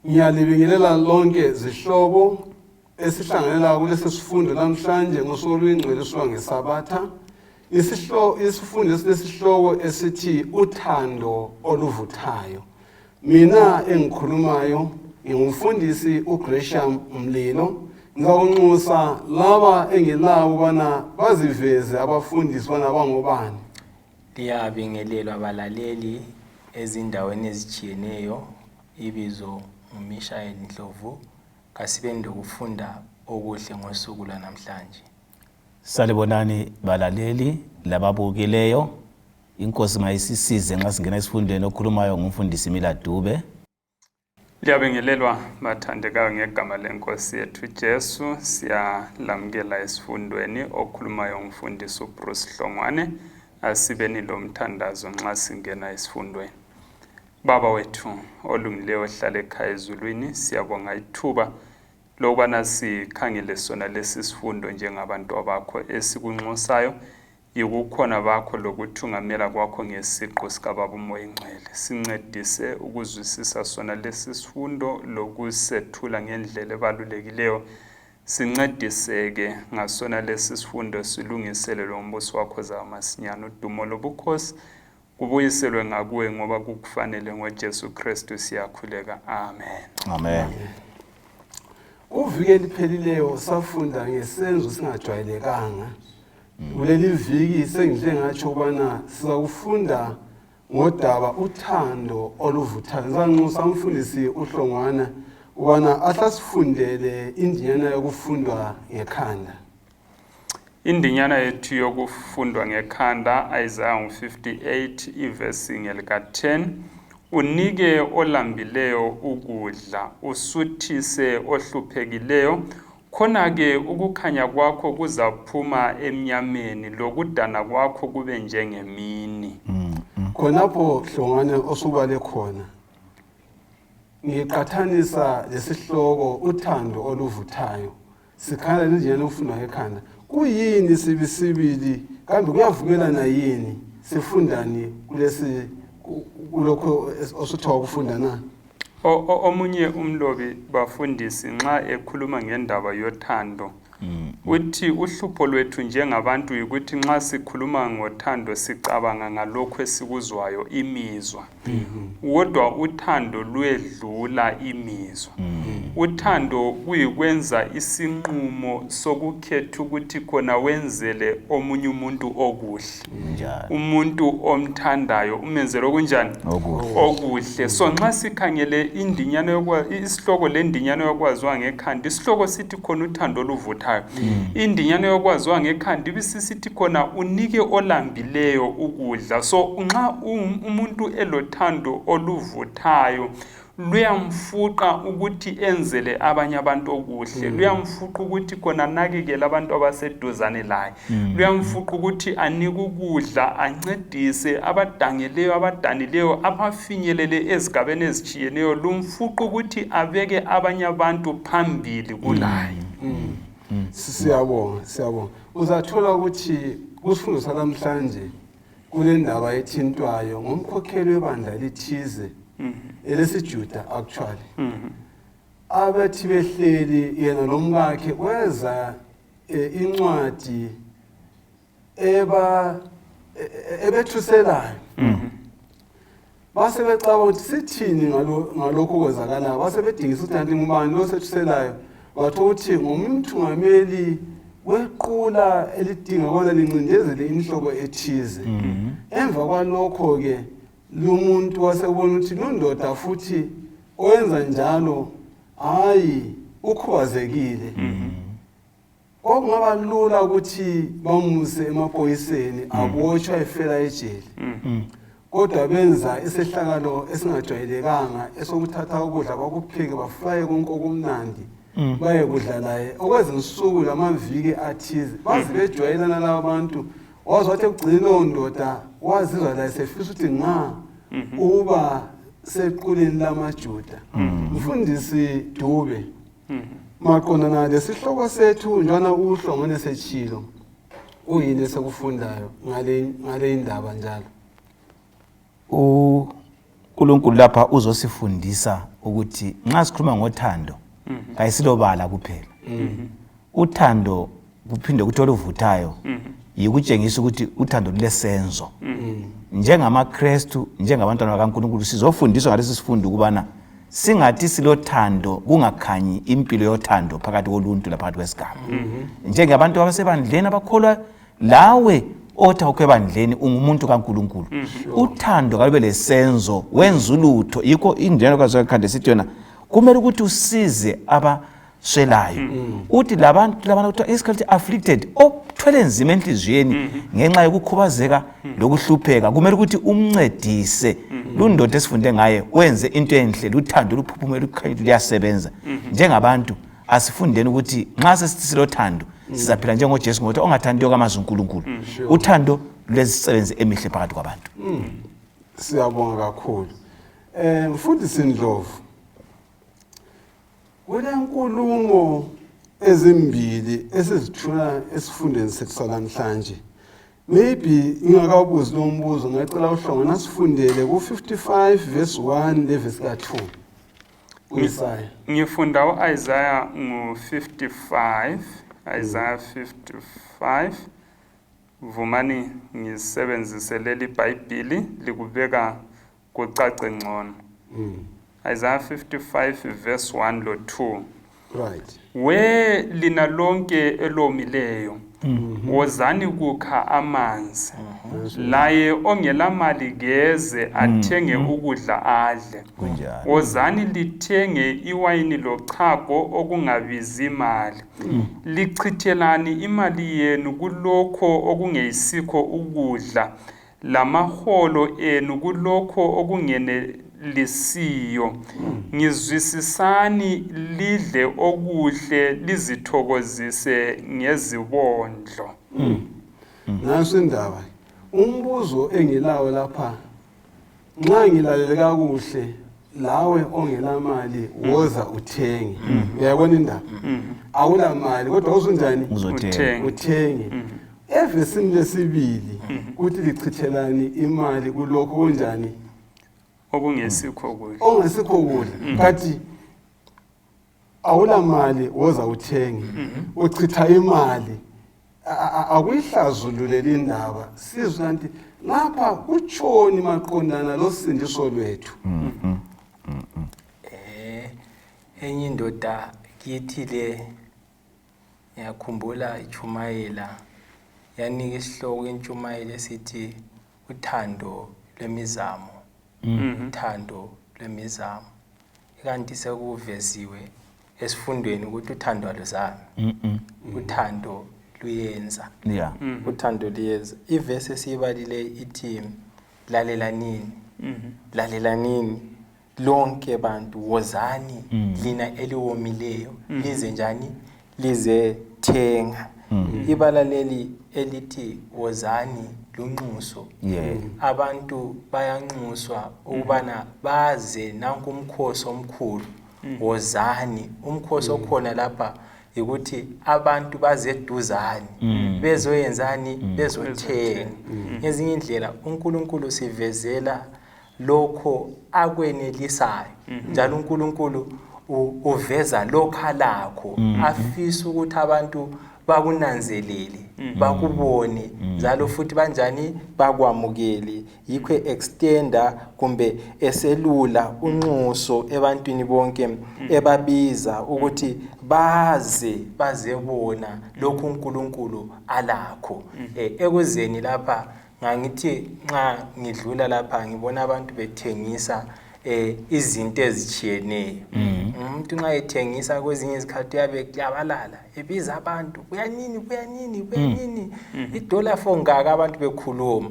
Ngiyalibingelela lonke zihlobo esihlanganela kulesi sifundo namhlanje ngosuku oluyingcwele osuka ngeSabatha. Isifundo esilesihloko esithi uthando oluvuthayo. Mina engikhulumayo ngingumfundisi uGresham Mlilo. Ngizakunxusa laba engilabo ubana baziveze abafundisi ubana bangobani. Liyabingelelwa balaleli ezindaweni ezitshiyeneyo. Ibizo nguMishael Ndlovu. Kasibeni lokufunda okuhle ngosuku lwanamhlanje. Salibonani balaleli lababukileyo. Inkosi mayisisize nxa singena esifundweni okhulumayo ngumfundisi Mila Dube. Liyabingelelwa bathandekayo ngegama lenkosi yethu Jesu. Siyalamukela esifundweni okhulumayo ngumfundisi uBruce Hlongwane. Asibeni lomthandazo nxa singena esifundweni. Baba wethu olungileyo ohlala ekhaya ezulwini, siyabonga ithuba lokubana sikhangele sona lesi sifundo njengabantu abakho esikunxusayo yikukhona bakho lokuthungamela kwakho ngesiqu sikaBaba uMoya Ingcwele. Sincedise ukuzwisisa sona lesi sifundo lokusethula ngendlela ebalulekileyo. Sincedise-ke ngasona lesi sifundo silungiselele umbuso wakho zayo masinyane. Udumo lobukhosi kubuyiselwe ngakuwe ngoba kukufanele ngoJesu Kristu siyakhuleka. Amen. Amen. Kuviki eliphelileyo safunda ngesenzo singajwayelekanga. Kuleli viki sengihle ngatsho ukubana sizakufunda ngodaba uthando oluvuthayo. Ngizanxusa umfundisi uHlongwana ukubana ahlasifundele indinyana yokufundwa ngekhanda. Indinyana yethu yokufundwa ngekhanda Isaya 58 ivesi ngelika-10 unike olambileyo ukudla usuthise ohluphekileyo khona-ke ukukhanya kwakho kuzaphuma emnyameni lokudana kwakho kube njengemini. Khonapho Hlongwane osubale khona ngiqathanisa lesihloko uthando oluvuthayo sikhala linjena ukufundwa ngekhanda kuyini sibisibili kambe kuyavumelana yini sifundani kulesi kulokho osuthiwa ukufunda na? Omunye umlobi bafundisi nxa ekhuluma ngendaba yothando uthi uhlupho lwethu njengabantu yikuthi nxa sikhuluma ngothando sicabanga ngalokhu esikuzwayo imizwa. Kodwa uthando lwedlula imizwa. Uthando kuyikwenza isinqumo sokukhetha ukuthi khona wenzele omunye umuntu okuhle. Umuntu omthandayo umenzele okunjani? Okuhle. So nxa sikhangele indinyana isihloko lendinyana yokwaziwa ngekhanda, isihloko sithi khona uthando oluvuthayo. Indinyana yokwaziwa ngekhanda ibisisithi khona unike olambileyo ukudla. So nxa umuntu elothando oluvuthayo luyamfuqa ukuthi enzele abanye abantu okuhle, luyamfuqa ukuthi khona anakekele abantu abaseduzane laye, luyamfuqa ukuthi anike ukudla, ancedise abadangeleyo, abadanileyo, abafinyelele ezigabeni ezitshiyeneyo, lumfuqa ukuthi abeke abanye abantu phambili kulaye. Siyabonga, siyabonga. Uzathola ukuthi kusifundo salamhlanje kulendaba ethintwayo ngomkhokheli webandla elithize elesiJuda actually. Abathi behleli yena lomkakhe kweza incwadi eba ebethuselayo. Base becabanga ukuthi sithini ngalokhu okwenzakalayo. Base bedingisa ukuthi kanti ngubani lo sethuselayo. Bathola ukuthi ngumthungameli wequla elidinga ukubana lincindezele inhlobo ethize. Emva kwalokho-ke lumuntu wasebona ukuthi lundoda futhi owenza njalo hayi ukhubazekile. Kwakungaba lula ukuthi bamuse emaphoyiseni abotshwa efela ejele. Kodwa benza isehlakalo esingajwayelekanga esokuthatha ukudla bakupheke bafake konke okumnandi baye kudla laye okwezinsuku lamaviki athize. Baze bejwayelana laba bantu waze wathi ekugcineni lowo ndoda wazizwa laye sefisa ukuthi nxa ukuba sequleni lamaJuda. Mfundisi Dube, maqondana lesihloko sethu njana uHlongwane setshilo, kuyini esikufundayo ngale indaba njalo? uNkulunkulu lapha uzosifundisa ukuthi nxa sikhuluma ngothando kayisilobala kuphela. Uthando kuphinde kuthi oluvuthayo yikutshengisa ukuthi uthando lulesenzo. NjengamaKristu, njengabantwana bakaNkulunkulu sizofundiswa ngalesi sifundo ukubana singathi silothando kungakhanyi impilo yothando phakathi koluntu laphakathi kwesigaba. Njengabantu abasebandleni abakholwa lawe othi awukho ebandleni ungumuntu kaNkulunkulu. Uthando kalube lesenzo, wenza ulutho. Yikho indlela kaZwakhande sithi yona kumele ukuthi usize abaswelayo. Uthi labantu labana kuthiwa isikhathi afflicted, othwele nzima enhliziyweni ngenxa yokukhubazeka lokuhlupheka, kumele ukuthi umncedise. Lundoda esifunde ngaye wenze into enhle, luthando luphuphume lukhanye luyasebenza. Njengabantu asifundeni ukuthi nxa sesithi silothando sizaphila njengoJesu, ngokuthi ongathandiyo kamazi uNkulunkulu. Uthando lulezisebenzi emihle phakathi kwabantu. Siyabonga kakhulu. Mfundisi Ndlovu, kulenkulumo ezimbili esizithula esifundweni sethu salamhlanje. Maybe ngingakabuzi lo mbuzo, ngacela uHlongo nasifundele ku-55 verse 1 le-verse ka-2 ku-Isaya. Ngifunda u-Isaya ngu-55, Isaya 55. Vumani ngisebenzise leli Bhayibhili likubeka kucace ngcono. Isaiah 55 verse 1 lo 2. Right. We lina lonke elomileyo, wozani kukha amanzi. Laye ongelamali keze athenge ukudla adle. Kunjalo. Wozani lithenge iwayini lochago okungabizi imali. Lichithelani imali yenu kulokho okungeyisikho ukudla, lamaholo enu kulokho okungenelisiyo. Ngizwisisani lidle okuhle, lizithokozise ngezibondlo. Nanso indaba. Umbuzo engilawo lapha, nxa ngilalele kakuhle, lawe ongelamali woza uthenge. Uyayibona indaba? Awula mali kodwa uzunjani? Uzothenga. Uthenge. Evesini lesibili kuthi lichithelani imali kulokho kunjani? Okungesikho kudla. Ongesikho kudla. Kanti awula mali woza uthenge. Uchitha imali. Akuyihlazululeli indaba. Sizwe kanti lapha kutshoni maqondana losindiso lwethu. Enye indoda kithi le ngiyakhumbula ichumayela, yanika isihloko intshumayelo esithi uthando lwemizamo. Uthando lwemizamo. Kanti sekuveziwe esifundweni ukuthi uthando aluzami. Uthando luyenza. Uthando luyenza. Ivesi esiyibalile ithi lalelanini. Lalelanini lonke bantu, wozani lina eliwomileyo, lize njani? Lize thenga. Ibala leli elithi wozani lunxuso. Abantu bayanxuswa ukubana baze nanku umkhosi omkhulu. Wozani. Umkhosi okhona lapha ukuthi abantu baze eduzane, bezoyenzani? Bezothenga. Ngezinye indlela uNkulunkulu sivezela lokho akwenelisayo, njalo uNkulunkulu uveza lokho alakho, afisa ukuthi abantu bakunanzelele, bakubone, njalo futhi banjani? Bakwamukele. Yikho extenda kumbe eselula unxuso ebantwini bonke, ebabiza ukuthi baze bazebona lokhu uNkulunkulu alakho. Ekuzeni lapha ngangithi nxa ngidlula lapha ngibona abantu bethengisa izinto ezitshiyeneyo. Umuntu nxa ethengisa kwezinye izikhathi uyabe klabalala ebiza abantu, kuyanini kuyanini kuyanini, idola for ngaka, abantu bekhuluma.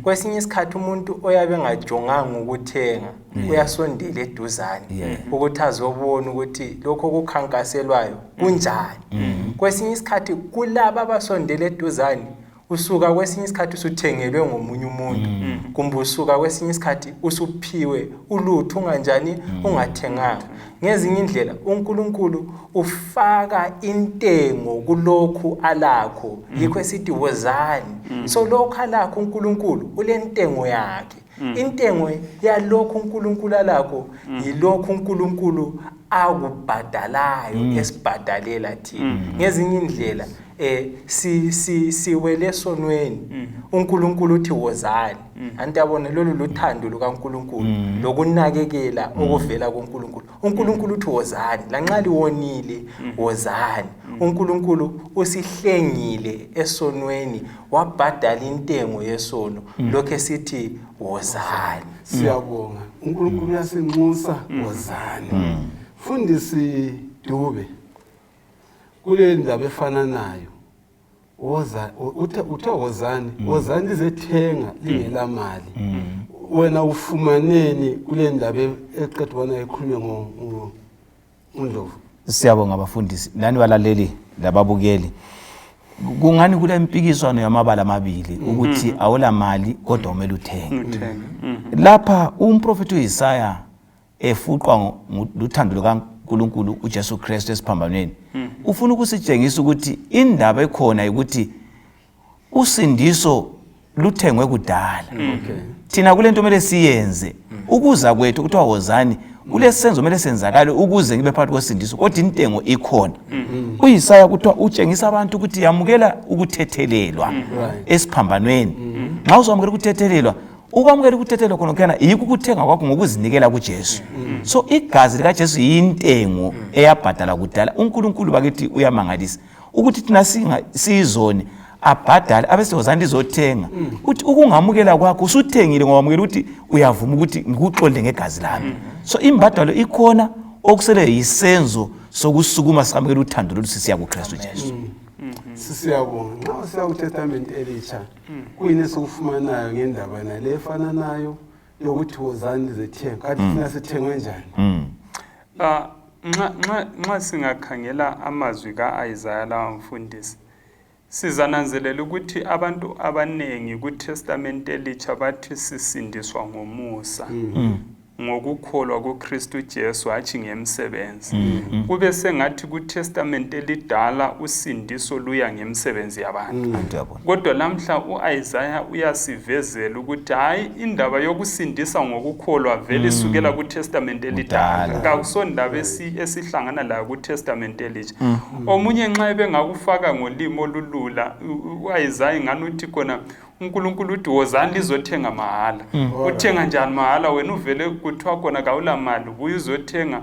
Kwesinye isikhathi umuntu oyabe engajonganga ukuthenga uyasondela eduzane ukuthi azobona ukuthi lokho okukhankaselwayo kunjani. Kwesinye isikhathi kulaba abasondela eduzane usuka kwesinye isikhathi usuthengelwe ngomunye umuntu, kumbe usuka kwesinye isikhathi usuphiwe ulutho unganjani, ungathenganga. Ngezinye indlela uNkulunkulu ufaka intengo kulokhu alakho, yikho esithi wozani. So lokhu alakho uNkulunkulu ulentengo yakhe. Intengo yalokhu uNkulunkulu alakho yilokhu uNkulunkulu akubhadalayo esibhadalela thina. Ngezinye indlela si si siwele esonweni, uNkulunkulu uthi wozani. Anti yabona, lolu luthando lukaNkulunkulu lokunakekela okuvela kuNkulunkulu. uNkulunkulu uthi wozani, lanxa liwonile, wozani. uNkulunkulu usihlengile esonweni, wabhadala intengo yesono, lokho esithi wozani. Siyabonga. uNkulunkulu uyasinxusa, wozani. Fundisi Dube, kule ndaba efananayo, woza, uthe wozani, wozani lizethenga lingela mali. Wena ufumaneni kule ndaba eqeda ubana ikhulume ngoNdlovu? Siyabonga abafundisi nani balaleli lababukeli. Kungani kule mpikiswano yamabala amabili ukuthi awula mali kodwa umele uthenge? Uthenge. Lapha umprofeti uIsaya efuqwa luthando lukaNkulunkulu uJesu Kristu esiphambanweni, ufuna ukusitshengisa ukuthi indaba ekhona ukuthi usindiso luthengwe kudala. Thina kule nto kumele siyenze ukuza kwethu kuthiwa wozani, kulesenzo kumele senzakale ukuze ngibe phakathi kosindiso, kodwa intengo ikhona. UIsaya kuthiwa utshengisa abantu ukuthi yamukela ukuthethelelwa esiphambanweni. Nxa uzamukela ukuthethelelwa, ukwamukela ukuthethelelwa khona khona yikho ukuthenga kwakho ngokuzinikela kuJesu. So igazi likaJesu yintengo eyabhadalwa kudala. uNkulunkulu bakithi uyamangalisa ukuthi thina siyizoni abhadale abesewozani lizothenga. Uthi ukungamukela kwakho usuthengile, ngoba ukuthi uyavuma ukuthi ngikuxolele ngegazi lami. So imbadalo ikhona, okusele yisenzo sokusukuma samukela uthando lolu sisiya kuKristu Jesu. Sisiyabonga. Nxa usiya kuTestament elitsha, kuyini esikufumanayo ngendaba nale efananayo yokuthi wozani lizethenga? Kanti thina sithengwe njani? Ah, nxa singakhangela amazwi ka-Isaya lawa, mfundisi, sizananzelela ukuthi abantu abanengi kuTestament elitsha bathi sisindiswa ngomusa ngokukholwa kuKristu Jesu, hatshi ngemsebenzi. Kube sengathi kuTestament elidala usindiso luya ngemsebenzi yabantu. Anti uyabona. Kodwa lamhla u-Isaya uyasivezela ukuthi hayi, indaba yokusindisa ngokukholwa vele isukela kuTestament elidala. Kudala. Kakusondaba esihlangana layo kuTestament elitsha. Omunye nxa ebengakufaka ngolimi olulula, u-Isaya ingani uthi khona uNkulunkulu uthi wozani lizothenga mahala. Uthenga njani mahala? Wena uvele kuthiwa khona kawula mali, ubuye uzothenga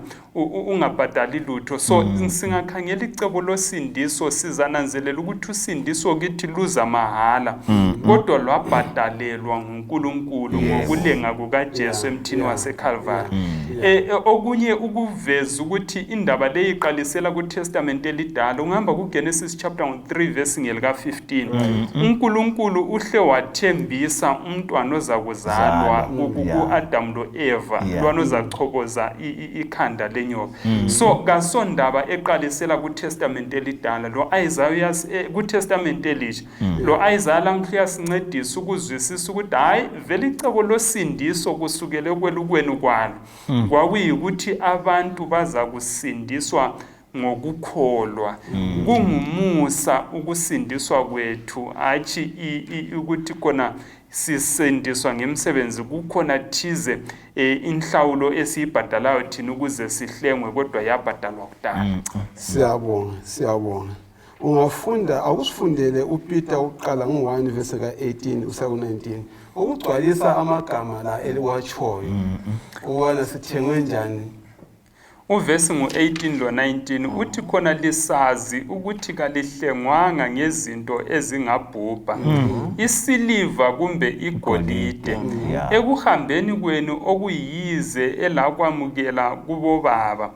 ungabhadali lutho. So singakhangela icebo losindiso, sizananzelela ukuthi usindiso kithi luza mahala, kodwa lwabhadalelwa nguNkulunkulu ngokulenga kukaJesu emthini waseCalvary. Okunye ukuveza ukuthi indaba leyi iqalisela kuTestament elidala, ungahamba kuGenesis chapter 3 verse ngelika 15, uNkulunkulu uhle wathembisa umntwana ozakuzalwa Zalwa. ku-Adam lo-Eva, lwana ozachoboza ikhanda lenyoka. So kasondaba eqalisela kuTestament elidala. Lo Isaiah kuTestament elisha, lo Isaiah lamhla uyasincedisa ukuzwisisa ukuthi hayi, vele icebo losindiso kusukele kwelukweni kwalo kwakuyikuthi abantu baza kusindiswa ngokukholwa. Kungumusa ukusindiswa kwethu, hatshi ukuthi khona sisindiswa ngemsebenzi, kukhona thize inhlawulo esiyibhadalayo thina ukuze sihlengwe, kodwa yabhadalwa kudala. Siyabonga, siyabonga. Ungafunda, akusifundele uPeter uqala ngu-1 verse ka-18 usiya ku-19, ukugcwalisa amagama la eliwatshoyo ukubana sithengwe njani. Uvesi ngu-18 lo-19 uthi khona, lisazi ukuthi kalihlengwanga ngezinto ezingabhubha, isiliva kumbe igolide, ekuhambeni kwenu okuyize elakwamukela kubobaba,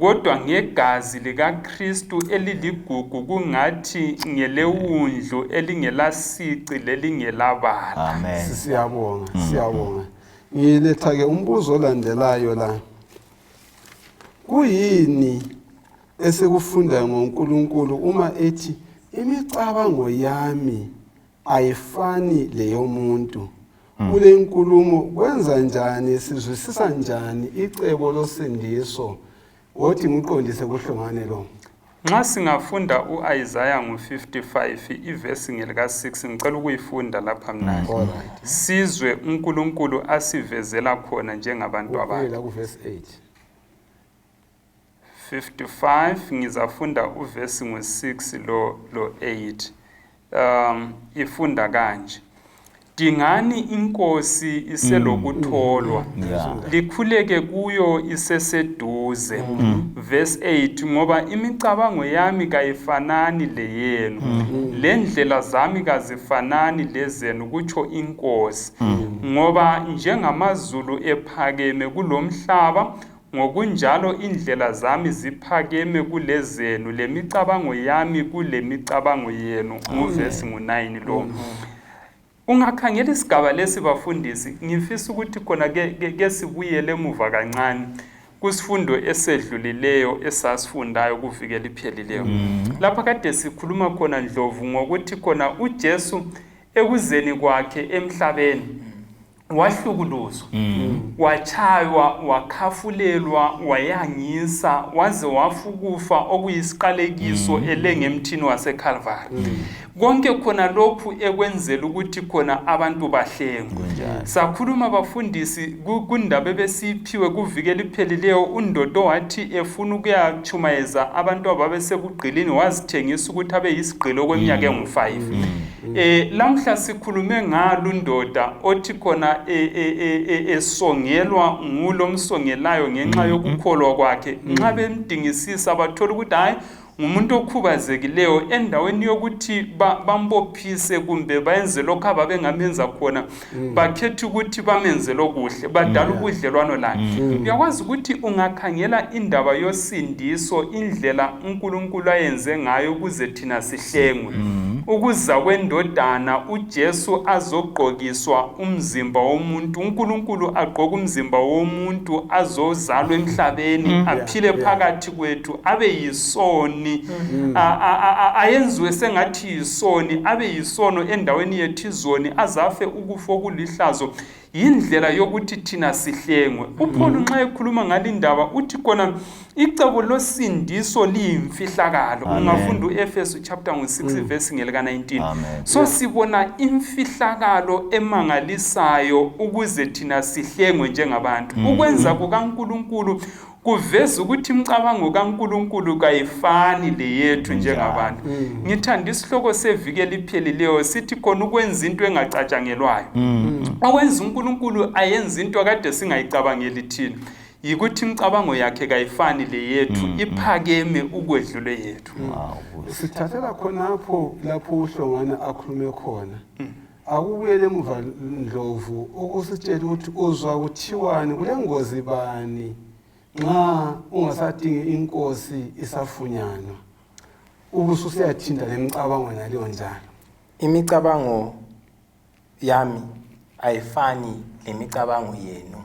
kodwa ngegazi likaKristu eliligugu, kungathi ngelewundlu elingelasici lelingelabala. Amen. Siyabonga, siyabonga. Ngiletha-ke umbuzo olandelayo la: kuyini esikufunda ngoNkulunkulu uma ethi imicabango yami ayifani leyomuntu? Kule nkulumo kwenza njani, sizwisisa njani icebo losindiso? Wothi ngiqondise kuhlongane lo. Nxa singafunda u-Isaya ngo-55 ivesi ngelika-6 ngicela ukuyifunda lapha mnandi. Alright. Sizwe uNkulunkulu asivezela khona njengabantu abakhe. Ubuyela kuvesi 8. 55 ngizafunda uvesi ngo-6 lo 8. Ifunda kanje. Dingani inkosi iselokutholwa. Likhuleke kuyo iseseduze. Verse 8 ngoba imicabango yami kayifanani leyenu. Lendlela zami kazifanani lezenu kutsho inkosi. Ngoba njengamazulu ephakeme kulomhlaba ngokunjalo indlela zami ziphakeme kulezenu lemicabango yami kulemicabango yenu. Nguvesi ngo9 lo. Ungakhangela isigaba lesi bafundisi, ngifisa ukuthi khona ke sibuyele emuva kancane kusifundo esedlulileyo esasifundayo kuviki eliphelileyo. Lapha kade sikhuluma khona Ndlovu ngokuthi khona uJesu ekuzeni kwakhe emhlabeni wahlukuluzwa, wachaywa, wakhafulelwa, wayangisa, waze wafukufa okuyisiqalekiso elenga emthini waseCalvary. Konke khona lokhu ekwenzela ukuthi khona abantu bahlengwe. Sakhuluma bafundisi kundaba ebesiphiwe kuviki eliphelileyo, undodo wathi efuna ukuyachumayeza abantu ababesebugqilini wazithengisa ukuthi abe yisigqili okweminyaka engu-5. Lamhla sikhulume ngalo undoda othi khona esongelwa ngulomsongelayo ngenxa yokukholwa kwakhe. Nxa bemdingisisa bathola ukuthi hayi ngumuntu okhubazekileyo, endaweni yokuthi bambophise kumbe bayenze lokho ababengamenza khona, bakhetha ukuthi bamenze lokuhle, badala ubudlelwano laye. Uyakwazi ukuthi ungakhangela indaba yosindiso, indlela uNkulunkulu ayenze ngayo ukuze thina sihlengwe. Ukuza kwendodana uJesu azogqokiswa umzimba womuntu, uNkulunkulu agqoke umzimba womuntu azozalwa emhlabeni, aphile phakathi kwethu, abe yisoni, ayenziwe sengathi yisoni, abe yisono endaweni yethu izoni, azafe ukufa okulihlazo. Yindlela yokuthi thina sihlengwe. uPaul nxa ekhuluma ngalindaba uthi khona icebo losindiso liyimfihlakalo. Ungafunda uEfesu chapter 6 verse ngelika 19. So sibona imfihlakalo emangalisayo ukuze thina sihlengwe njengabantu. Ukwenza kukaNkulunkulu kuveza ukuthi imicabango kaNkulunkulu kayifani leyethu njengabantu. Ngithanda isihloko seviki eliphelileyo sithi khona ukwenza into engacatshangelwayo. Okwenza uNkulunkulu ayenze into akade singayicabangeli thina yikuthi imicabango yakhe kayifani leyethu, iphakeme ukwedlule yethu. Sithathela khonapho lapho uHlongwana akhulume khona. Akubuyele emuva Ndlovu ukusitshela ukuthi uzwa kuthiwani kulengozi bani nxa ungasadingi inkosi isafunyanwa, ubususiyathinta lemicabango naleyo njalo. Imicabango yami ayifani lemicabango yenu.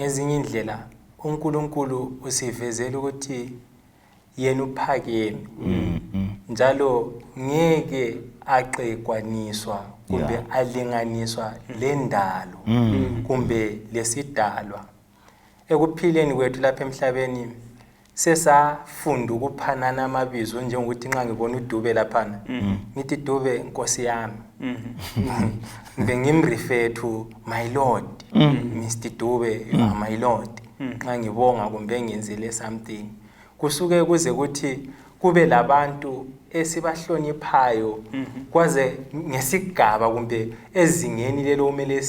Ngezinye indlela uNkulunkulu usivezela ukuthi yena uphakeme njalo ngeke axegwaniswa kumbe alinganiswa lendalo kumbe lesidalwa. Ekuphileni kwethu lapha emhlabeni sesafunda ukuphanana amabizo, njengokuthi nxa ngibona uDube laphana ngithi Dube nkosi yami, kumbe ngimrefer to my lord, Mr Dube, you are my lord. Nxa ngibonga kumbe ngenzele something, kusuke kuze kuthi kube labantu esibahloniphayo kwaze ngesigaba kumbe ezingeni lelo kumele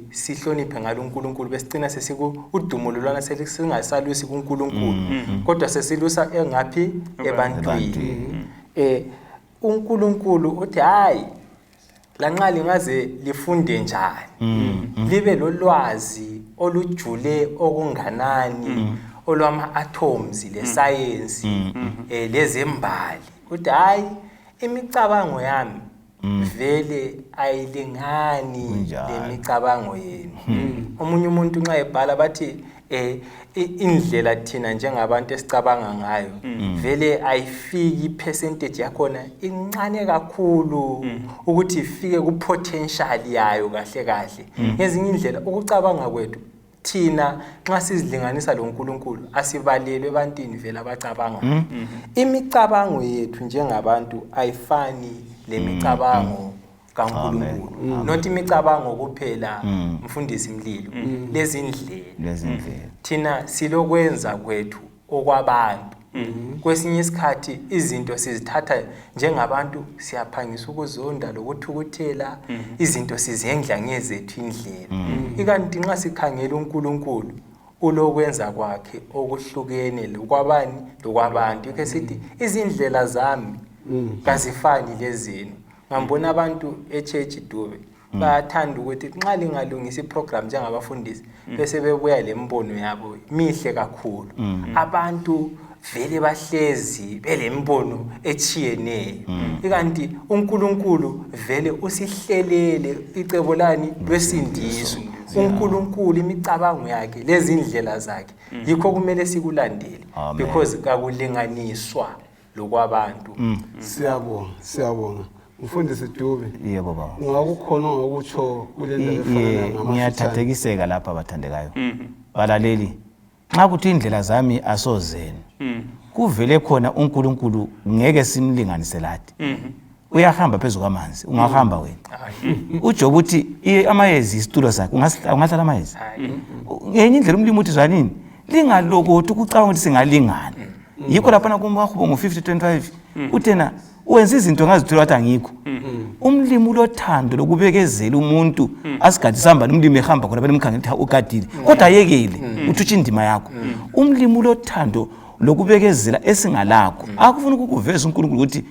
sihloniphe ngalo uNkulunkulu, besicina sesiku udumo lolwana sesingasalusi kuNkulunkulu kodwa sesilusa engaphi ebantwini. uNkulunkulu uthi hayi lanxa lingaze lifunde njani libe lolwazi olujule okunganani olwama atoms lesayensi lezembali, uthi hayi imicabango yami vele ayilingani lemicabango yenu. Omunye umuntu nxa ebhala bathi indlela thina njengabantu esicabanga ngayo vele ayifiki, ipercentage yakhona incane kakhulu ukuthi ifike ku potential yayo kahle kahle. Ngezinye indlela ukucabanga kwethu Thina nxa sizilinganisa loNkulunkulu asibalelwe ebantwini vele abacabangayo. Imicabango yethu njengabantu ayifani lemicabango kaNkulunkulu. Not imicabango kuphela, mfundisi Mlilo, lezindlela. Lezindlela. Thina silokwenza kwethu okwabantu. Kwesinye isikhathi izinto sizithatha njengabantu, siyaphangisa ukuzonda lokuthukuthela, izinto sizendla ngezethu indlela. Ikanti nxa sikhangela uNkulunkulu ulokwenza kwakhe okuhlukene lokwabani lokwabantu. Yikho sithi izindlela zami kazifani lezenu. Ngambona abantu e-church, Dube, bayathanda ukuthi nxa lingalungisa iprogram njengabafundisi bese bebuya lembono yabo mihle kakhulu. Abantu vele bahlezi belembono etshiyeneyo, ikanti uNkulunkulu vele usihlelele icebo lani lwesindiso. uNkulunkulu imicabango yakhe lezindlela zakhe yikho kumele sikulandele, Amen. because kakulinganiswa lokwabantu. Siyabonga, siyabonga, mfundisi Dube. Yebo baba. Ungakukhona ongakutsho kule ndaba efana ngamafitshane? Ngiyathathekiseka lapha, bathandekayo balaleli, nxa kuthi indlela zami asozenu, kuvele khona uNkulunkulu ngeke simlinganise lathi. Uyahamba phezu kwamanzi, ungahamba wena? UJobe uthi amayezi isitulo sakhe, ungahlala amayezi? Ngenye indlela umlimi uthi zwanini, lingalokothi ukucabanga ukuthi singalingana. Yikho laphana kumahubo ngo-50 25 uthena wenza izinto ngazithola wathi angikho. Umlimi ulothando lokubekezela umuntu asigadi sihamba nomlimi, ehamba khona benemkhangela ukuthi ugadile, kodwa ayekele uthutsha indima yakho. Umlimi ulothando lokubekezela esingalakho. Akufuna ukukuveza uNkulunkulu ukuthi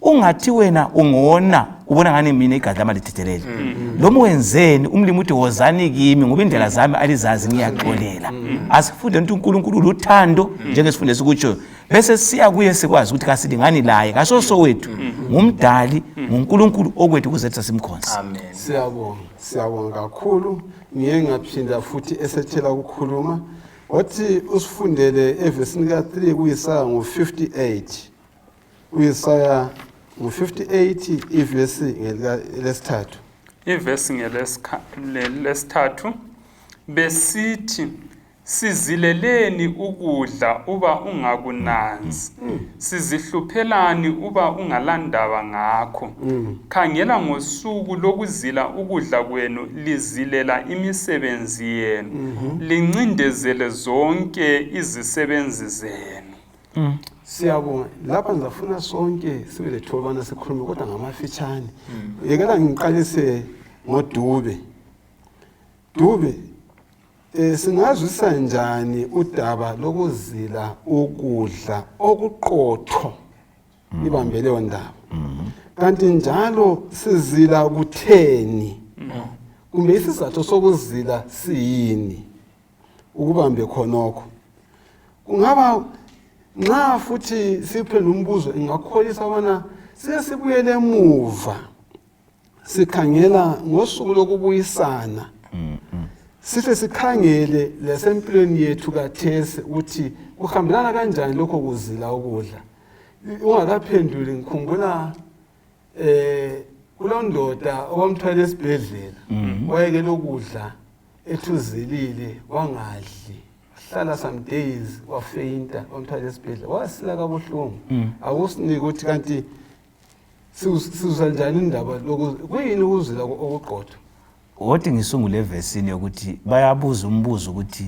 ungathi wena ungona ubona ngani mina igazi lami alithethelele noma wenzeni. Umlimi uthi wozani kimi ngoba indlela zami alizazi, ngiyaxolela. Asifunde ukuthi uNkulunkulu uluthando njengesifundo esikutshoyo, bese siya kuye sikwazi ukuthi kasilingani laye, kasoso wethu, ngumdali, nguNkulunkulu okwethu kuzethu simkhonze. Amen. Siyabonga, siyabonga kakhulu. Ngiye ngaphinda futhi esethela ukukhuluma, wathi usifundele evesini ka-3 kuIsaya ngo-58, kuIsaya ngo-58 ivesi lesithathu. Ivesi ngelesithathu, besithi, "Sizileleni ukudla uba ungakunanzi? Sizihluphelani uba ungalandaba ngakho? Khangela, ngosuku lokuzila ukudla kwenu lizilela imisebenzi yenu, lincindezele zonke izisebenzi zenu." Siyabonga. Lapha ngizafuna sonke sibe lethuba ubana sikhulume, kodwa ngamafitshane. Yekela ngiqalise ngoDube. Dube, singazwisa njani udaba lokuzila ukudla okuqotho? Ibambe leyo ndaba. Kanti njalo sizila kutheni, kumbe isizathu sokuzila siyini? Ukubambe khonokho. Kungaba nxa futhi siphendula umbuzo, ingakholisa ubana sike sibuyele emuva sikhangela ngosuku lokubuyisana, sihle sikhangele lesempilweni yethu kathesi ukuthi kuhambelana kanjani lokho kuzila ukudla. Ungakaphenduli, ngikhumbula kulondoda owamthwala esibhedlela, wayekela ukudla, ethuzilile, wangadli, hlala some days, wafeyinta, wamthwala esibhedlela, wasila kabuhlungu. Akusinike ukuthi kanti sizwa njani indaba loku, kuyini ukuzila okuqotho? Wothi ngisungule evesini yokuthi bayabuza umbuzo ukuthi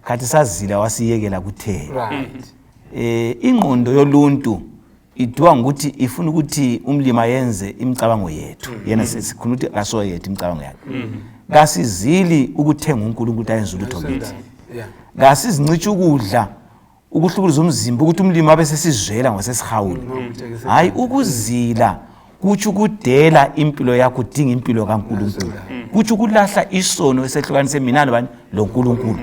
khathi sazila wasiyekela kutheni? Ingqondo yoluntu iduwa ngokuthi ifuna ukuthi umlimi ayenze imicabango yethu. Yena sikhuluma ukuthi kaso yethu imicabango yakhe. Kasizili ukuthenga uNkulunkulu ukuthi ayenze ulutho kithi. Kasizincitshe ukudla ukuhlukuluza umzimba ukuthi umlimi abe sesizwela ngosesihawula. Hayi, ukuzila kutsho ukudela impilo yakho udinga impilo kaNkulunkulu, kutsho ukulahla isono esehlukanise mina lobani loNkulunkulu,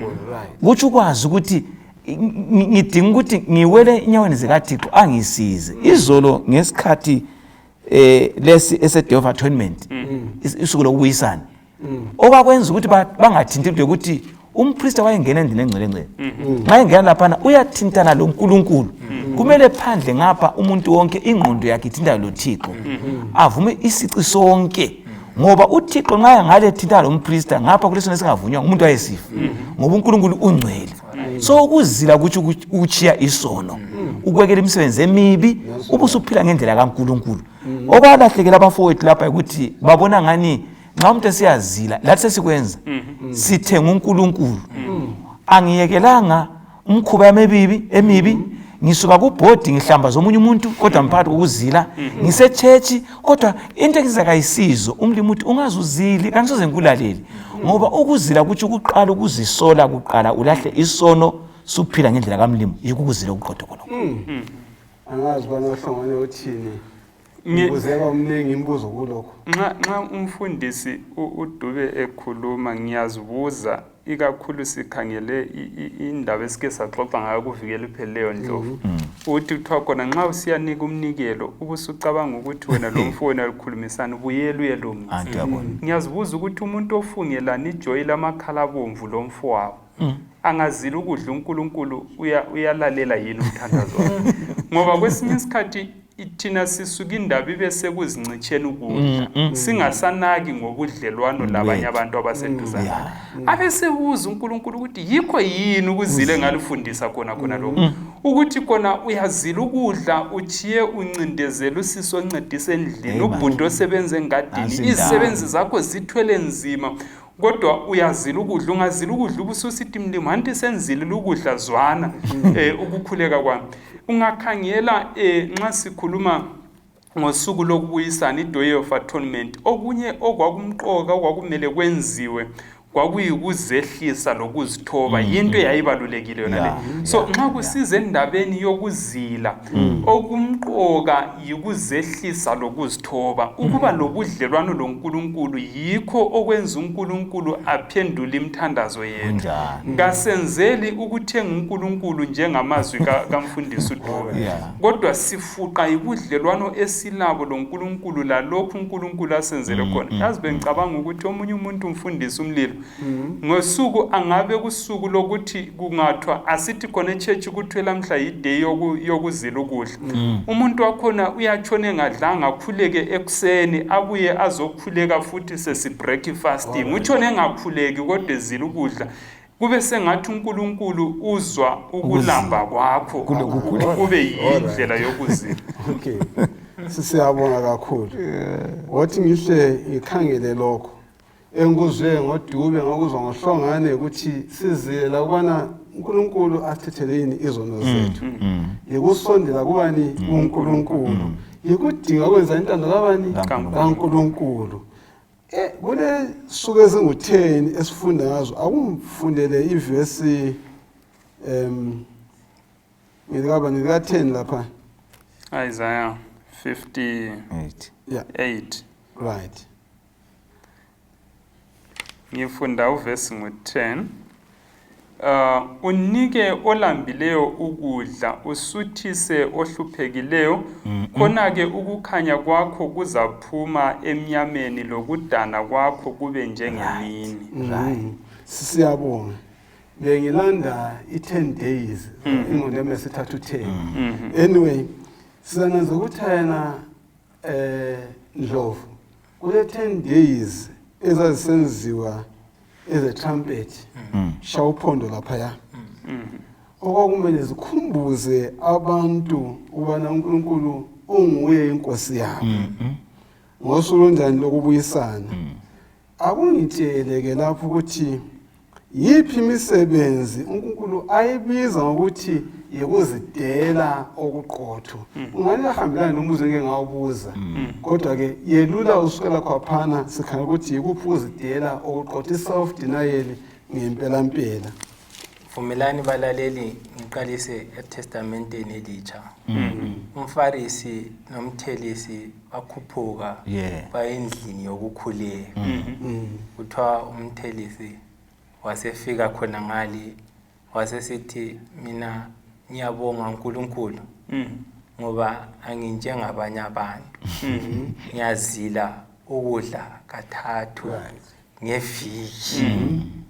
kutsho ukwazi ukuthi ngidinga ukuthi ngiwele enyaweni zikaThixo angisize. Izolo ngesikhathi lesi ese-Day of Atonement, isuku lokubuyisana, okwakwenza ukuthi bangathinti into yokuthi umpristi wayengena endlini engcwele ngcwele, nxa engena laphana uyathintana loNkulunkulu. Kumele phandle ngapha umuntu wonke ingqondo yakhe ithintana loThixo, avume isici sonke. Ngoba uThixo nxa ngale thinta lo mpriesta ngapha kulesono esingavunywa umuntu wayesifa, ngoba uNkulunkulu ungcwele. So ukuzila kutsho ukutshiya isono, ukwekela imisebenzi emibi, ubusuphila ngendlela kaNkulunkulu. Okwalahlekela abafowethu lapha ukuthi babona ngani nxa umuntu esiyazila, lathi sesikwenza, sithenga uNkulunkulu. Angiyekelanga umkhuba yami emibi, ngisuka kubhodi ngihlambaza omunye umuntu, kodwa ngiphakathi kokuzila, ngisechechi, kodwa into engizakayisizo umlimi uthi ungaze uzile, kangisoze ngikulalele. Ngoba ukuzila kutsho ukuqala ukuzisola kuqala, ulahle isono, suphila ngendlela kamlimi. Yikho ukuzila okuqotho khonokho. Angazi bana uhlangane uthini. Ngibuzeka omningi imibuzo kulokho. Nxa umfundisi uDube ekhuluma, ngiyazibuza, ikakhulu sikhangele indaba esike saxoxa ngayo kuvikela iphelileyo Ndlovu, uthi kuthiwa khona nxa usiyanika umnikelo ubusucabanga ukuthi wena lo mfowenu alikhulumisani, buyela uyelungisa. Anti uyabona. Ngiyazibuza ukuthi umuntu ofungelana ijoyi lamakhala abomvu lo mfowabo angazila ukudla, uNkulunkulu uyalalela yini umthandazo wakhe? Ngoba kwesinye isikhathi thina sisuka indaba ibe sekuzincitsheni ukudla, singasanaki ngobudlelwano labanye abantu abaseduzane. Abesebuza uNkulunkulu ukuthi yikho yini ukuzila engalifundisa khona khona lokho, ukuthi khona uyazila ukudla, uchiye uncindezela usisi oncedisa endlini, ubhuti osebenza engadini, izisebenzi zakho zithwele nzima, kodwa uyazila ukudla. Ungazila ukudla ubususithi, mlimo, anti senzilile ukudla, zwana ukukhuleka kwami. Ungakhangela nxa sikhuluma ngosuku lokubuyisana, i-Day of Atonement, okunye okwakumqoka okwakumele kwenziwe kwakuyikuzehlisa lokuzithoba. Yinto eyayibalulekile yona le. So nxa kusiza endabeni yokuzila, okumqoka yikuzehlisa lokuzithoba, ukuba lobudlelwano loNkulunkulu. Yikho okwenza uNkulunkulu aphendule imithandazo yethu. Kasenzeli ukuthenga uNkulunkulu njengamazwi kamfundisi uDube, kodwa sifuqa yibudlelwano esilabo loNkulunkulu lalokhu uNkulunkulu asenzele khona. Yazi, bengicabanga ukuthi omunye umuntu, umfundisi umlilo, ngosuku angabe kusuku lokuthi kungathwa asithi khona echechi kuthiwe lamhla yiday yokuzila ukudla, umuntu wakhona uyatshona engadlanga, akhuleke ekuseni, abuye azokhuleka futhi sesi-break fasting. Utshone engakhuleki kodwa ezila ukudla, kube sengathi uNkulunkulu uzwa ukulamba kwakho, kube yindlela yokuzila. Okay, sisiyabonga kakhulu. Wathi ngihle ngikhangele lokho engikuzwe ngoDube, ngokuzwa ngoHlongane, ukuthi sizila ukubana uNkulunkulu asithethele yini izono zethu, yikusondela kubani? KuNkulunkulu. Yikudinga ukwenza intando kabani? KaNkulunkulu. Kule suku ezingu-10 esifunda ngazo, akumfundele ivesi ngelikabani, lika-10 lapha. Isaiah 58. Yeah, right. Ngifunda uvesi ngu-10. Unike olambileyo ukudla, usuthise ohluphekileyo, khona-ke ukukhanya kwakho kuzaphuma emnyameni, lokudana kwakho kube njengemini. Siyabonga. Bengilanda i-10 days, ingqondo yami yasithatha u-10. Anyway, sizananza ukuthi yena Ndlovu, kule 10 days ezazisenziwa eze-trumpet, shaya uphondo laphaya, okwakumele zikhumbuze abantu ukubana uNkulunkulu unguye inkosi yabo ngosuku lonjani lokubuyisana. Akungitshele ke lapho ukuthi yiphi imisebenzi uNkulunkulu ayibiza ngokuthi yikuzidela okuqotho. Ungani yahambelana nombuzo engike ngawubuza, kodwa ke yelula usukela khwaphana, sikhangela ukuthi yikuphi ukuzidela okuqotho, i-self denial ngempelampela. Vumelani balaleli, ngiqalise eTestamenteni Elitsha. Umfarisi nomthelisi bakhuphuka bayendlini yokukhuleka. Kuthiwa umthelisi wasefika khona ngale, wasesithi, mina ngiyabonga uNkulunkulu ngoba anginjengabanye abantu, ngiyazila ukudla kathathu ngeviki.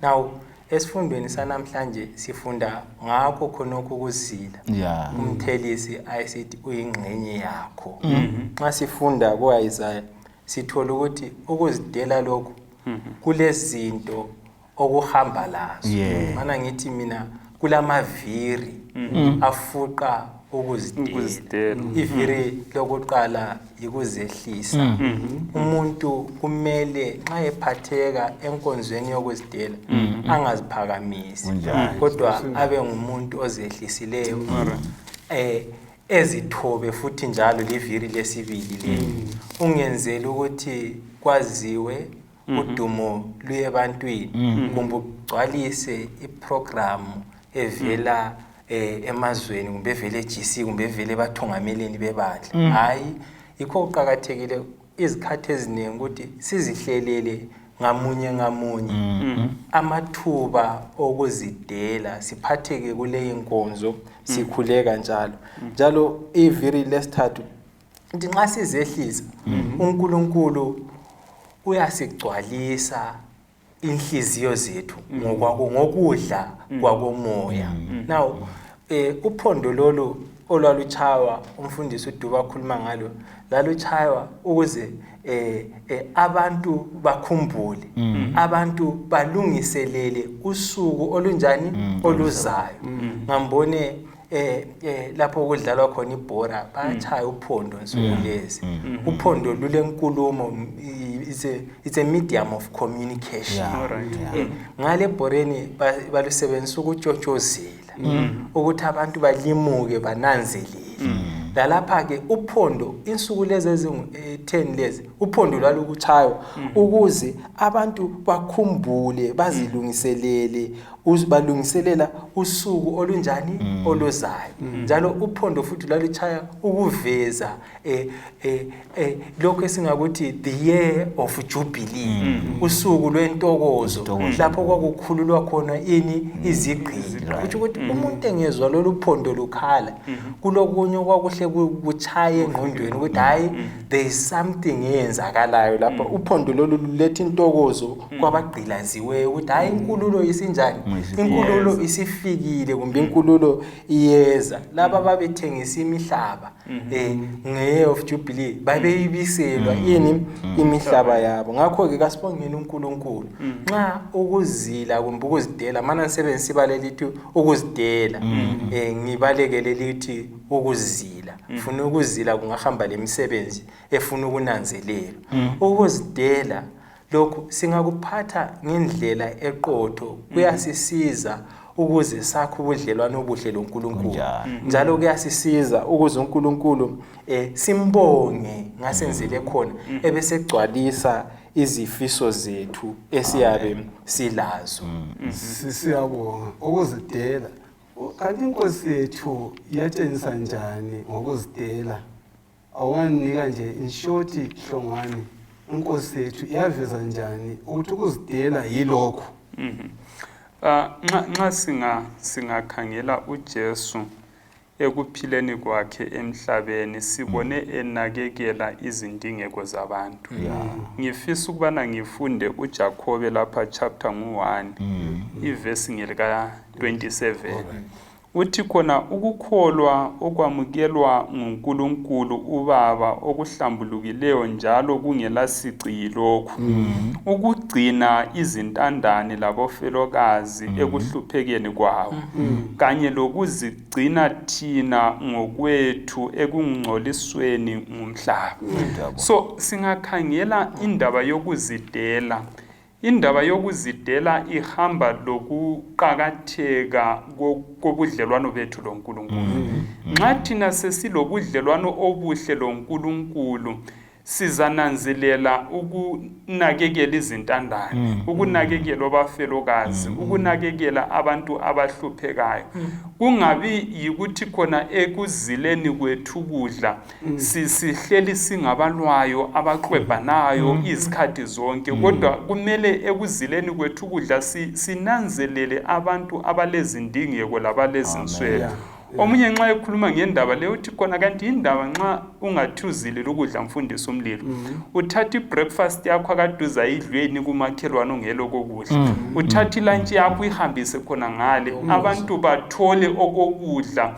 Now esifundweni sanamhlanje sifunda ngakho khonokho ukuzila. Umthelisi ayesithi uyingxenye yakho. Nxa sifunda ku-Isaya Sithola ukuthi ukuzidela lokhu kulezinto okuhamba lazo. Mana ngithi mina kulamaviri afuqa ukuzidela. Iviri lokuqala yikuzehlisa. Umuntu kumele nxa ephatheka enkonzweni yokuzidela angaziphakamisi, kodwa abe ngumuntu ozehlisileyo, ezithobe futhi njalo. Liviri lesibili leli, ungenzeli ukuthi kwaziwe, udumo luye ebantwini, kumbe ugcwalise iprogramu evela emazweni, kumbe evele e-GC, kumbe evele ebathungameleni bebandla. Hayi, yikho kuqakathekile izikhathi eziningi ukuthi sizihlelele ngamunye ngamunye amathuba okuzidela, siphatheke kuleyi nkonzo, sikhuleka njalo njalo. Iviri lesithathu nti nxa sizehlisa, uNkulunkulu uyasigcwalisa inhliziyo zethu ngokwako, ngokudla kwakomoya. Now uphondo lolu olwaluchaywa, umfundisi uDuba akhuluma ngalo, laluchaywa ukuze abantu bakhumbule, abantu balungiselele usuku olunjani oluzayo. Ngambone lapho okudlalwa khona ibhora, bayachaya uphondo nsuku lezi. Uphondo lulenkulumo, it's a medium of communication. Ngale ebhoreni balusebenzisa ukutshotshozela ukuthi abantu balimuke, bananzelele. Lalapha-ke uphondo, insuku lezi ezingu-10 lezi, uphondo lwalukuchaywa ukuze abantu bakhumbule, bazilungiselele, balungiselela usuku olunjani oluzayo. Njalo uphondo futhi lwaluchaya ukuveza lokho esingakuthi the year of jubilee, usuku lwentokozo, lapho kwakukhululwa khona ini? Izigqili. Kutsho ukuthi umuntu engezwa lolu phondo lukhala, kulokunye okwakuhle kuchaye engqondweni ukuthi hayi, there is something eyenzakalayo lapha. Uphondo lolu luletha intokozo kwabagqilaziweyo ukuthi hayi, inkululo isinjani, inkululo isifikile, kumbe inkululo iyeza. Laba babethengisa imihlaba nge-year of jubilee babeyibiselwa ini? Imihlaba yabo. Ngakho-ke kasibongeni uNkulunkulu. Nxa ukuzila kumbe ukuzidela, mana ngisebenzisa ibala elithi ukuzidela, ngibalekele lithi ukuzila, funa ukuzila kungahamba lemisebenzi efuna ukunanzelelwa. Ukuzidela lokhu singakuphatha ngendlela eqotho, kuyasisiza ukuze sakhe ubudlelwano obuhle loNkulunkulu. Njalo kuyasisiza ukuze uNkulunkulu simbonge ngasenzele khona, ebesegcwalisa izifiso zethu esiyabe silazo. Siyabonga. Ukuzidela, kanti inkosi yethu iyatshengisa njani ngokuzidela? Awunganika nje in short, Hlongwane, inkosi yethu iyaveza njani ukuthi ukuzidela yilokhu? Ah, nxa singakhangela uJesu ekuphileni kwakhe emhlabeni, sibone enakekela izindingeko zabantu. Ngifisa ukubana ngifunde uJakhobe lapha, chapter ngu-1, ivesi ngelika 27. Uthi khona ukukholwa okwamukelwa nguNkulunkulu uBaba okuhlambulukileyo njalo kungelasici yilokhu: ukugcina izintandane labofelokazi ekuhluphekeni kwabo, kanye lokuzigcina thina ngokwethu ekungcolisweni ngumhlaba. So singakhangela indaba yokuzidela, indaba yokuzidela ihamba lokuqakatheka kobudlelwano bethu loNkulunkulu. Nxa thina sesilobudlelwano obuhle loNkulunkulu, sizananzelela ukunakekela izintandane, ukunakekela abafelokazi, ukunakekela abantu abahluphekayo. Kungabi yikuthi khona ekuzileni kwethu ukudla sihleli singabalwayo, abaklwebhanayo izikhathi zonke, kodwa kumele ekuzileni kwethu ukudla sinanzelele abantu abalezindingeko labalezinswelo. Omunye nxa ekhuluma ngendaba leyo uthi khona kanti indaba nxa ungathi uzilile ukudla, mfundisi umlilo, uthatha i-breakfast yakho akade uzayidlweni kumakhelwane ongelo kokudla, uthatha ilantshi yakho uyihambise khona ngale, abantu bathole okokudla,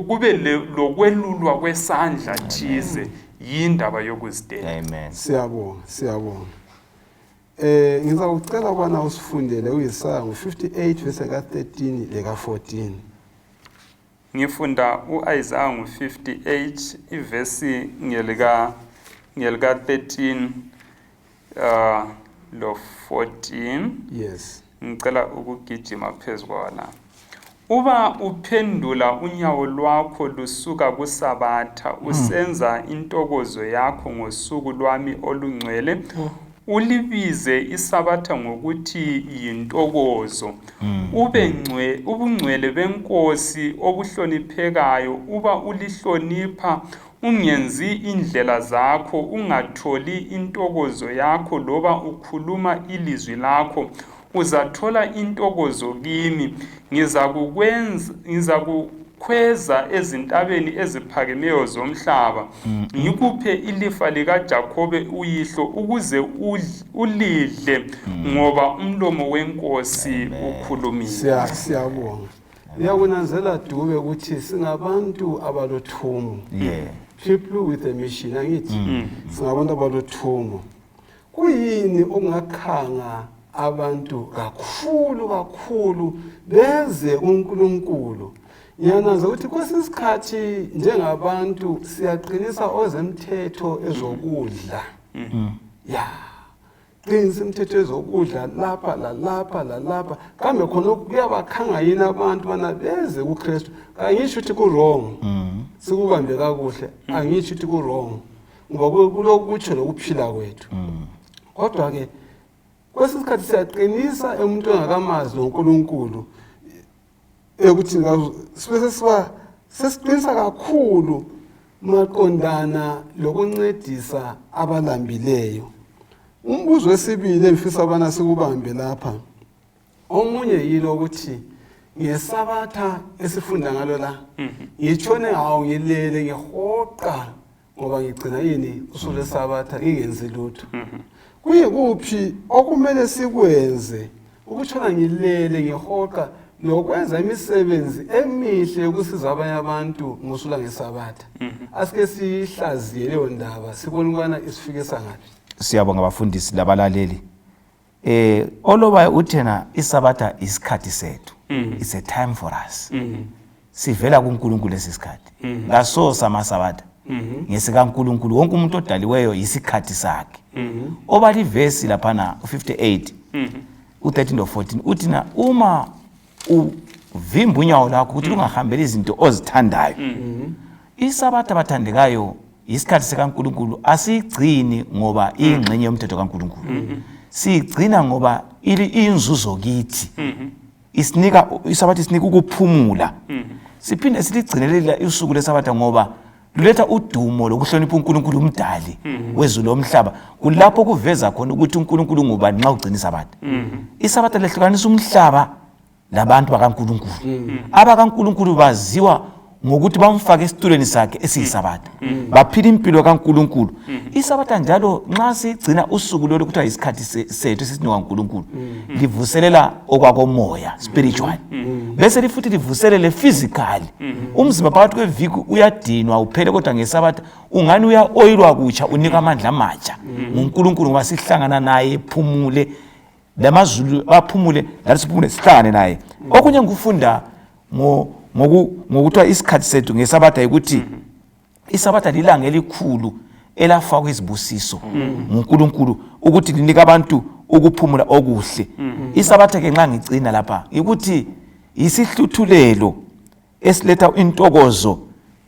kube lokwelulwa kwesandla thize. Yindaba yokuzidela. Amen. Siyabonga, siyabonga. Eh ngizakucela ukubana usifundele uIsaya ngo-58 verse ka-13 leka-14. Ngifunda u-Isaya ngo-58 ivesi ngelika ngelika 13 lo 14. Yes. Ngicela ukugijima phezu kwala. Uba uphendula unyawo lwakho lusuka kuSabatha, usenza intokozo yakho ngosuku lwami olungcwele, ulibize iSabatha ngokuthi yintokozo, ube ngcwe ubungcwele benkosi obuhloniphekayo, uba ulihlonipha, ungenzi indlela zakho, ungatholi intokozo yakho loba ukhuluma ilizwi lakho, uzathola intokozo kimi, ngizakukwenza ngizakukhweza ezintabeni eziphakemeyo zomhlaba, ngikuphe ilifa likaJakhobe uyihlo, ukuze ulidle, ngoba umlomo wenkosi ukhulumile. Siyabonga. Uyakunanzela Dube ukuthi singabantu abalothumo. People with a mission, angithi singabantu abalothumo. Kuyini okungakhanga abantu kakhulu kakhulu beze kuNkulunkulu? Ngiyananza ukuthi kwesinye isikhathi njengabantu siyaqinisa ozemthetho ezokudla. Ya. Qinisa imithetho ezokudla lapha lalapha lalapha. Kambe khona kuyabakhanga yini abantu bana beze kuKristu? Angisho ukuthi ku-wrong. Sikubambe kakuhle. Angisho ukuthi ku-wrong. Ngoba kulokutsho lokuphila kwethu. Kodwa ke kwesinye isikhathi siyaqinisa umuntu ongakamazi noNkulunkulu ekuthi sibe siba sesiqinisa kakhulu maqondana lokuncedisa abalambileyo. Umbuzo wesibili engifisa ubana sikubambe lapha, omunye yilo ukuthi ngesabatha esifunda ngalo la, ngitshone hawu ngilele ngihoqa ngoba ngigcina yini usuku lwesabatha ngingenzi lutho. Kuyikuphi okumele sikwenze ukutshona ngilele ngihoqa nokwenza imisebenzi emihle yokusiza abanye abantu ngosuku lwangesabatha? Asike siyihlaziye leyo ndaba, sibone ukubana isifikisa ngaphi. Siyabonga abafundisi labalaleli. Olobayo uthena isabatha isikhathi sethu. It's a time for us. Sivela kuNkulunkulu lesi sikhathi. Ngaso samasabatha. NgesikaNkulunkulu wonke umuntu odaliweyo isikhathi sakhe. Obala ivesi laphana u58 u13 lo 14 uthi na uma uvimba unyawo lakho ukuthi lungahambeli izinto ozithandayo. Isabatha bathandekayo isikhathi sikaNkulunkulu, asigcini ngoba iyingxenye yomthetho kaNkulunkulu. Siyigcina ngoba ili inzuzo kithi. Isinika isabatha, isinika ukuphumula. Siphinde siligcinele usuku lesabatha ngoba luletha udumo lokuhlonipha uNkulunkulu umdali wezulu lomhlaba. Kulapho kuveza khona ukuthi uNkulunkulu ngubani nxa ugcina isabatha. Isabatha lehlukanisa umhlaba labantu bakaNkulunkulu. AbakaNkulunkulu baziwa ngokuthi bamfake esitulweni sakhe esiyisabatha, baphila impilo kaNkulunkulu. Isabatha njalo nxa sigcina usuku lolu kuthiwa isikhathi sethu esisinikwa uNkulunkulu, livuselela okwakomoya, spiritual, bese lifuthi livuselele physically. Umzimba phakathi kweviki uyadinwa uphele, kodwa ngesabatha ungani uya-oyilwa kutsha, unika amandla amatsha nguNkulunkulu, ngoba sihlangana naye phumule lamazulu baphumule lathi siphumule sihlangane naye. Okunye ngikufunda ngokuthiwa isikhathi sethu ngesabatha ukuthi isabatha lilanga elikhulu elafakwa izibusiso nguNkulunkulu ukuthi linika abantu ukuphumula okuhle. Isabatha ke nxa ngicina lapha ukuthi isihluthulelo esiletha intokozo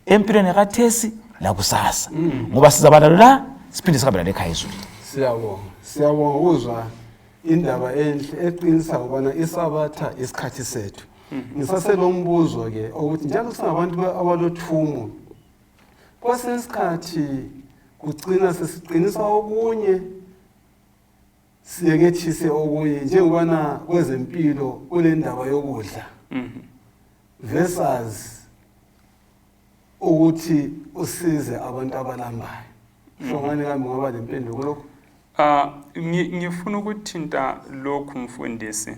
empilweni yakathesi lakusasa, ngoba sizaba lalo la siphinde sihambe lalo ekhaya ezulwini. Siyabonga, siyabonga ukuzwa indaba enhle eqinisa ukubana isabatha isikhathi sethu. Ngisaselombuzo ke ukuthi njalo singabantu abalothumo, kwesinye isikhathi kugcina sesiqinisa okunye siyekethise okunye, njengobana kwezempilo kule ndaba yokudla versus ukuthi usize abantu abalambayo. Hlongani kambe ungaba lempendulo kulokho? Ngifuna ukuthinta lokhu mfundisi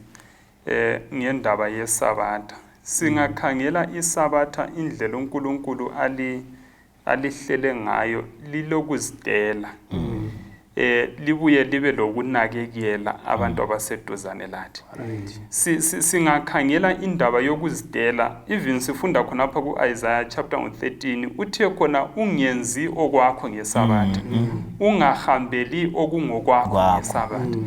ngendaba yesabatha. Singakhangela isabatha indlela uNkulunkulu ali alihlele ngayo lilokuzidela libuye libe lokunakekela abantu abaseduzane lathi. Singakhangela indaba yokuzidela, even sifunda khonapha ku-Isaiah chapter 13, uthe khona ungenzi okwakho ngesabatha, ungahambeli okungokwakho ngesabatha,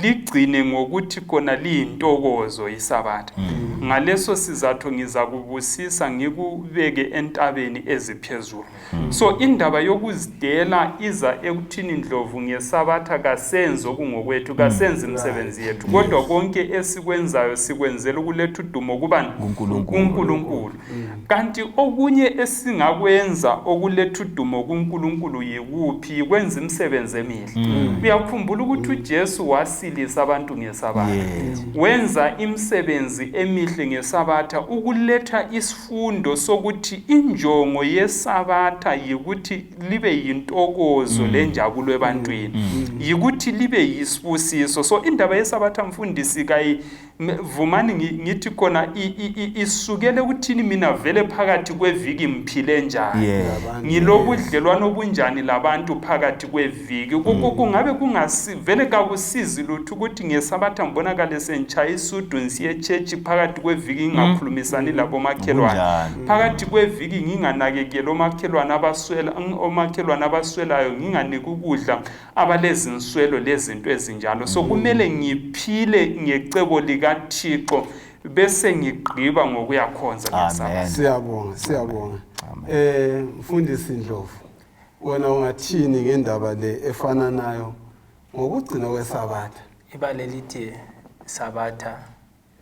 ligcine ngokuthi khona liyintokozo isabatha. Ngaleso sizathu ngizakubusisa ngikubeke entabeni eziphezulu. So indaba yokuzidela iza ekuthini Ndlovu ngesabatha kasenzi okungokwethu, kasenzi imisebenzi yethu, kodwa konke esikwenzayo sikwenzela ukuletha udumo kubani? kuNkulunkulu. Kanti okunye esingakwenza okuletha udumo kuNkulunkulu yikuphi? Yikwenza imisebenzi emihle. Uyakhumbula ukuthi uJesu wasilisa abantu ngesabatha, wenza imisebenzi emihle ngesabatha ukuletha isifundo sokuthi injongo yesabatha yikuthi libe yintokozo lenjabulo ebantwini, yikuthi libe yisibusiso. So indaba yesabatha mfundisi kayi vumani ngithi khona isukele ukuthini mina vele phakathi kweviki ngiphile njani, ngilobudlelwano obunjani labantu phakathi kweviki. Kungabe vele kakusizi lutho ukuthi ngesabatha ngibonakale sengitshaya isudu ngisiye echechi phakathi kweviki ngingakhulumisani labomakhelwane, phakathi kweviki nginganakekeli omakhelwane omakhelwane abaswelayo, nginganiki ukudla abalezinswelo lezinto ezinjalo. So kumele ngiphile ngecebo likaThixo bese ngigqiba ngokuyakhonza ngesabatha. Siyabonga, siyabonga. Mfundisi Ndlovu, wena ungathini ngendaba le efana nayo ngokugcina kwesabatha? Ibala elithi sabatha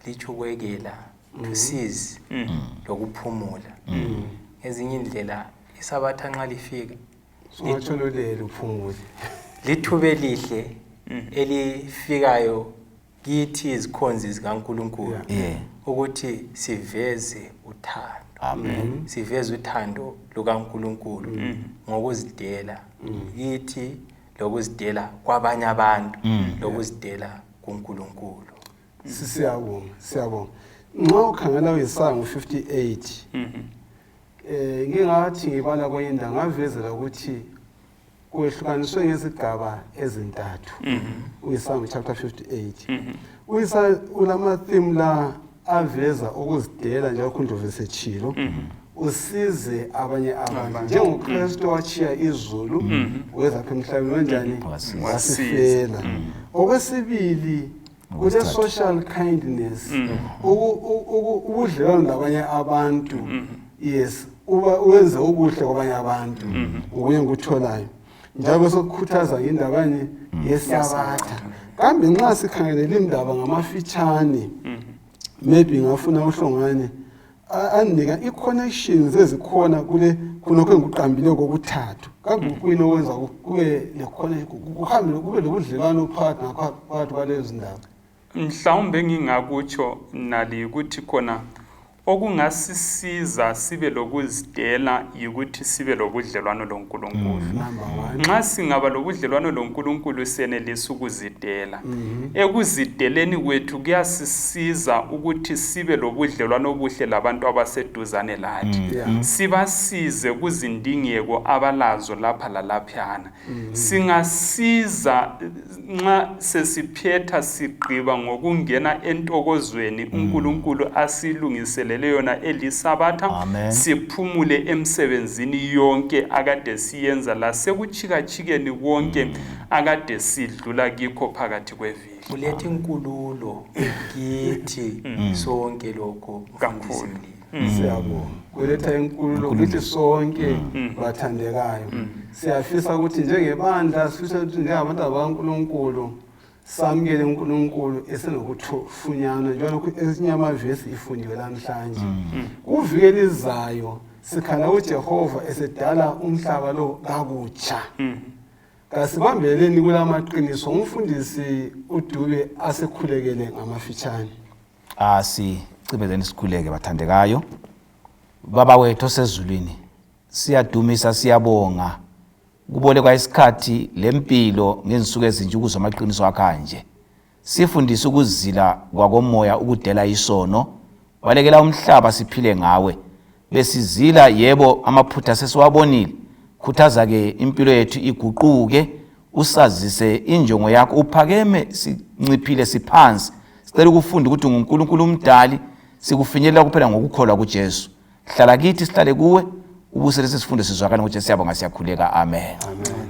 litsho ukwekela, to cease, lokuphumula. Ngezinye indlela isabatha nxa lifika sungatshololeli uphumule, lithuba elihle elifikayo kithi izikhonzi zikaNkulunkulu ukuthi siveze uthando. Amen. Siveze uthando lukaNkulunkulu ngokuzidela kithi, lokuzidela kwabanye abantu, lokuzidela kuNkulunkulu. Siyabonga, siyabonga. Nxa ukhangela uIsaya ngo-58, ngingathi ngibala kwenye indawo ngavezela ukuthi kwehlukaniswe ngezigaba ezintathu. uIsaya chapter 58, uIsaya ulama theme la aveza ukuzidela, njengoba uNdlovu esetshilo, usize abanye abantu njengoKristu wachiya izulu weza apha emhlabeni kanjani, wasifela. Okwesibili, kule social kindness, ubudlelwano labanye abantu, yes, uba wenze okuhle kwabanye abantu, okunye ngikutholayo. Njalo besokukhuthaza ngendabanye yesabatha. Kambe nxa sikhangelela indaba ngamafitshane, maybe ngafuna uhlongane anika i-connections ezikhona kule khonokho engikuqambileyo kokuthathu. Kambe kuyini okwenza kube le-connection, kuhambe kube lobudlelwano phakathi ngaphakathi kwalezo ndaba? Mhlawumbe ngingakutsho nali ukuthi khona okungasisiza sibe lokuzidela yikuthi sibe lobudlelwano loNkulunkulu. Number one. Nxa singaba lobudlelwano loNkulunkulu senelisa ukuzidela. Ekuzideleni kwethu kuyasisiza ukuthi sibe lobudlelwano obuhle labantu abaseduzane lathi, sibasize kuzindingeko abalazo lapha lalaphana. Singasiza nxa sesiphetha sigqiba ngokungena entokozweni uNkulunkulu asilungiselele yona elisabatha, Amen. siphumule emsebenzini yonke akade siyenza lasekutshikatshikeni konke akade sidlula kikho phakathi kweviki. Kuletha inkululo kithi sonke lokho, mfundisi Kakhulu. Mlilo. Siyabonga. Kuletha inkululo kithi sonke bathandekayo. Siyafisa ukuthi njengebandla, sifisa ukuthi njengabantu bakaNkulunkulu samukele uNkulunkulu esenokuthufunyana njengalokhu esinye amavesi ifundiwe namhlanje. Kuviki elizayo sikhala uJehova esedala umhlaba lo kakutsha. Kasibambeleni kulamaqiniso. Umfundisi uDube asekhulekele ngamafitshane. Asicimezeni sikhuleke bathandekayo. Baba wethu osezulwini, siyadumisa, siyabonga kubolekwa isikhathi lempilo ngezinsuku ezinje ukuzwa amaqiniso akanje. Sifundise ukuzila kwakomoya, ukudela isono, balekela umhlaba, siphile ngawe. Besizila yebo, amaphutha sesiwabonile. Khuthaza-ke impilo yethu iguquke, usazise injongo yakho, uphakeme sinciphile siphansi. Sicela ukufunda ukuthi unguNkulunkulu umdali, sikufinyelela kuphela ngokukholwa kuJesu. Hlala kithi, sihlale kuwe, ubuse lesi sifundo sizwakale ngoJesu. Siyabonga, siyakhuleka, amen, amen.